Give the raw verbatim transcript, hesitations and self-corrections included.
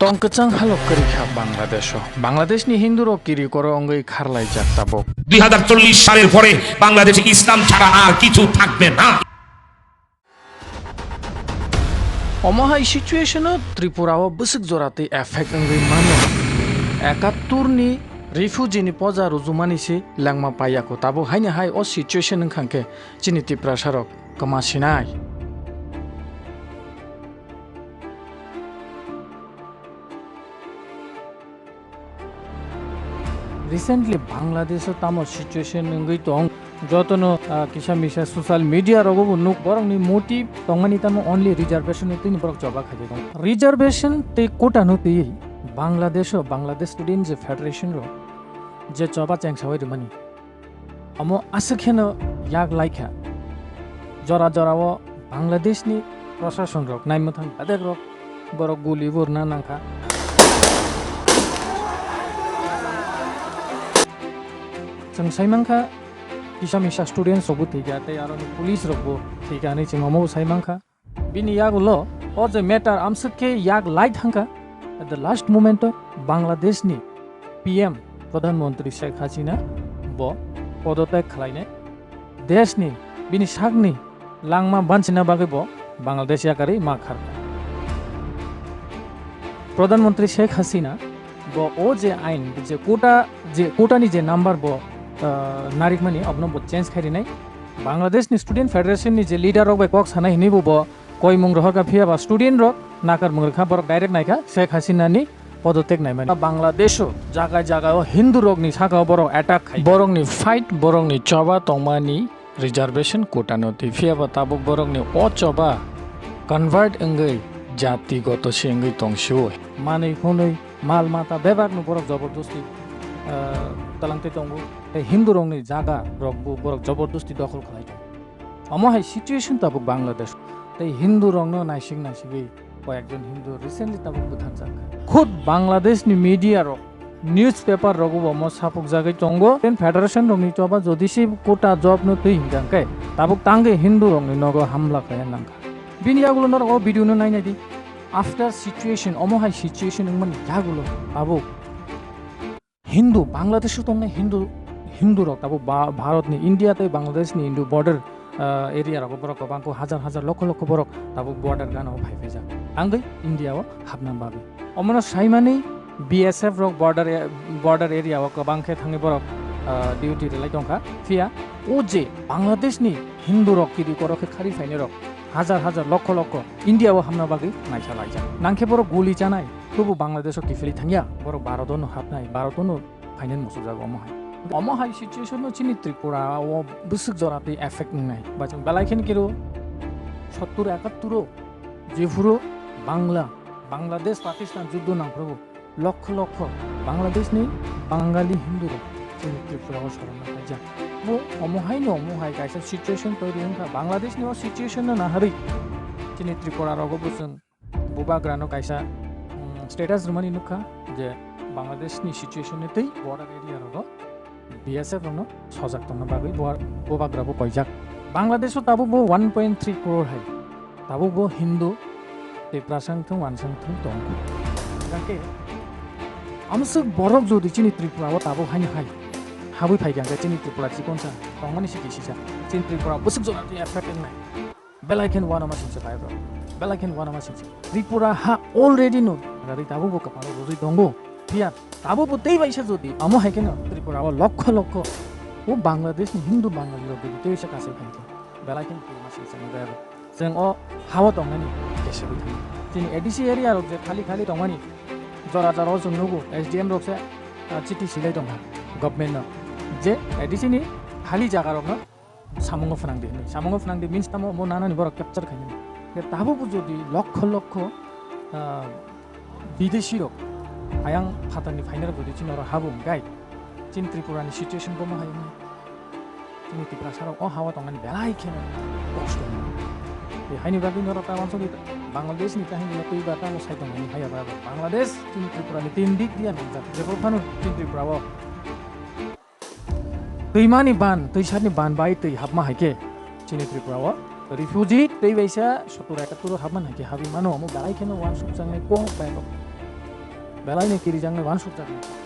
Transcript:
Tong kwchang halok kwrwi kha Bangladesho. Bangladeshni Hindurok kiri koro wngwi kharlaijak tabuk. দুই হাজার চল্লিশ সালের পরে বাংলাদেশে ইসলাম ছাড়া আর কিছু থাকবে না। Omo hai situation-o Tripura-o bwswk jora twi effect wngwi mano. Ekatturni refugee-ni poja rujumani se langma paiyakho. Tabuk haini hai o situation wngkha khe chini Tiprasarok kwma sinai. Recently Bangladesh-o tamo situation wngwi tong, jotono, ah, kisa misa social media rogo bo nuk, borokni motive tongmani tamo only reservation ni twini borok choba khaijak tong. Reservation tei quota no twi Bangladesh-o Bangladesh Student je Federation rok je choba chengsawi rwmani. Omo aswk kheno yak laikha. Jora jorao Bangladeshni prosasonrok naimwthang badekrok borok guli burna nangkha. Chwng saimankha kisa misa students rokbo thwikha tei aroni police rokbo thwikha hinwi chwng omobo saimankha. Bini yagulo o je matter amswk khe yak lai thangkha, at the last moment o Bangladesh ni P M Pradhan Mantri Sheikh Hasina bo podotyag khlainai. Desh ni bini sakni langma banchina bagwi bo Bangladesh yakarwi ma kharkha. Pradhan Mantri Sheikh Hasina bo o je ain je quota je quota ni je number bo, ah, narikmani abono bo change khai rinai. Bangladesh ni Student Federation ni je leader rok bai kok sanai hinwi bo bo koimung rohorkha, phiya ba student rok nakarmung rwkha, borok direct naikha Sheikh Hasina ni podotyag naimani. Bangladesh o jaga jaga o Hindu rok ni saka o borok attack khai. Borok ni fight, borok ni choba tongmani reservation quota no twi, phiya ba tabuk borok ni o choba convert wngwi jati goto se wngwi tong sio. Manwi hwnwi mal mata bebak no borok jobordosti, ah, talangtwi tongo. Tei Hindu rok ni jaga rok bo borok jobordosti dokhol khlai tongo. Omo hai situation tabuk Bangladesh. Tei Hindu rokno naisik naisigwi koyekjon Hindu recently tabuk bwtharjak. Khud Bangladesh ni media rok, newspaper rogo bo omo sapukjagwi tongo. Ten federation rokni choba jodi se quota job no twi hinkha khe tabuk tangwi Hindu rokni nogo hamla khlaiya nangkha. Bini yagulo norok o video no nainai di. After situation, omo hai situation wngmani yagulo tabuk Hindu, Bangladesh-o tongnai Hindu, Hindu rok tabuk ba-, Bharat ni, India tei Bangladesh ni Hindu border, ah, area rogo borok kwbang kho, hajar hajar, lokho lokho borok tabuk border gana o phai phaijak. Tangwi India o hapna bagwi. Omono saimani B S F rok border e-, border area o kwbang khe thangwi borok, ah, duty rwlai tongkha. Phiya o je Bangladesh ni Hindu rok kiri koro khe khari phainai rok hajar hajar, lokho lokho India o hapna bagwi naisa laijak. Nangkhe borok guli chanai. Tubu Bangladesh o kiphilwi thangya, borok Bharat o no hapnai, Bharat o no phainani muchukjago omo hai. Omo hai situation no chini Tripura o bwswk jora twi effect wngnai. Ba chwng belai kheno kiro sottur ekattur o jephuru Bangla, Bangladesh, Pakistan juddo nangphuru lokho lokho Bangladesh ni Bangali Hindu rok chini Tripura o sorokna khaijak. Bo omo hai no omo hai kaisa situation toiri wngkha. Bangladesh ni o situation no naharwi chini Tripura rogo bo chwng Bubagrano kaisa, mm, status rwmani nukha je Bangladesh ni situation ni twi border area rogo B S F rokno sojak tongna bagwi bubagra bo koijak. Bangladesh o tabuk bo one point three crore hai. Tabuk bo Hindu, Tiprasa wngthung, wansa wngthung tongo. Hingkhe amswk borok jodi chini Tripura o tabuk haino hai habwi phaikha hingkhe chini Tripura chikonsa tongmani se kisisa. Chini Tripura bwswk jora twi effect wngnai. Belai khe uanama singcha bai bro. Belai khe uanama singcha. Tripura ha already no rari tabuk bo kwpalo rwrwi tongo. Phiya tabuk bo tei baisa jodi amo hai kheno Tripura o lokho lokho o Bangladesh ni Hindu Bangali rok jodi tei baisa kasai phaikha. Belai khe uanama singcha ni bai bro. Chwng o hao tongnani kesegwi thangkha. Chini A D C area rok je khali khali tongmani jora jora o chwng nugo S D M rok se, ah, chiti silai tongkha government no je A D C ni khali jaga rok no samungo phnangdi hinwi. Samungo phnangdi means tamo bo nanani borok capture khainani. Khe tabukbo jodi lokho lokho, ah, bidesi rok ayang phatarni phainai rok jodi chini oro habo hwnkhe chini Tripura ni situation bomo hai wngnai. Chini Tiprasa rok o hao tongnani belai kheno kosto wngnai. Tei haini bagwi norok ta wansukdi Bangladesh ni tahini no twi ba tamo sai tongnani haiya ba Bangladesh chini Tripura ni tin dik dia nangjak. Jephuru phano chini Tripura o Twimani ban, twisani ban bai twi hapma hai khe chini Tripura o refugee tei baisa sottur ekattur o hapmani hai khe habwi mano, omo belai kheno uansukjaknai kok bai rok. Belai ni kirijaknai uansukjaknai.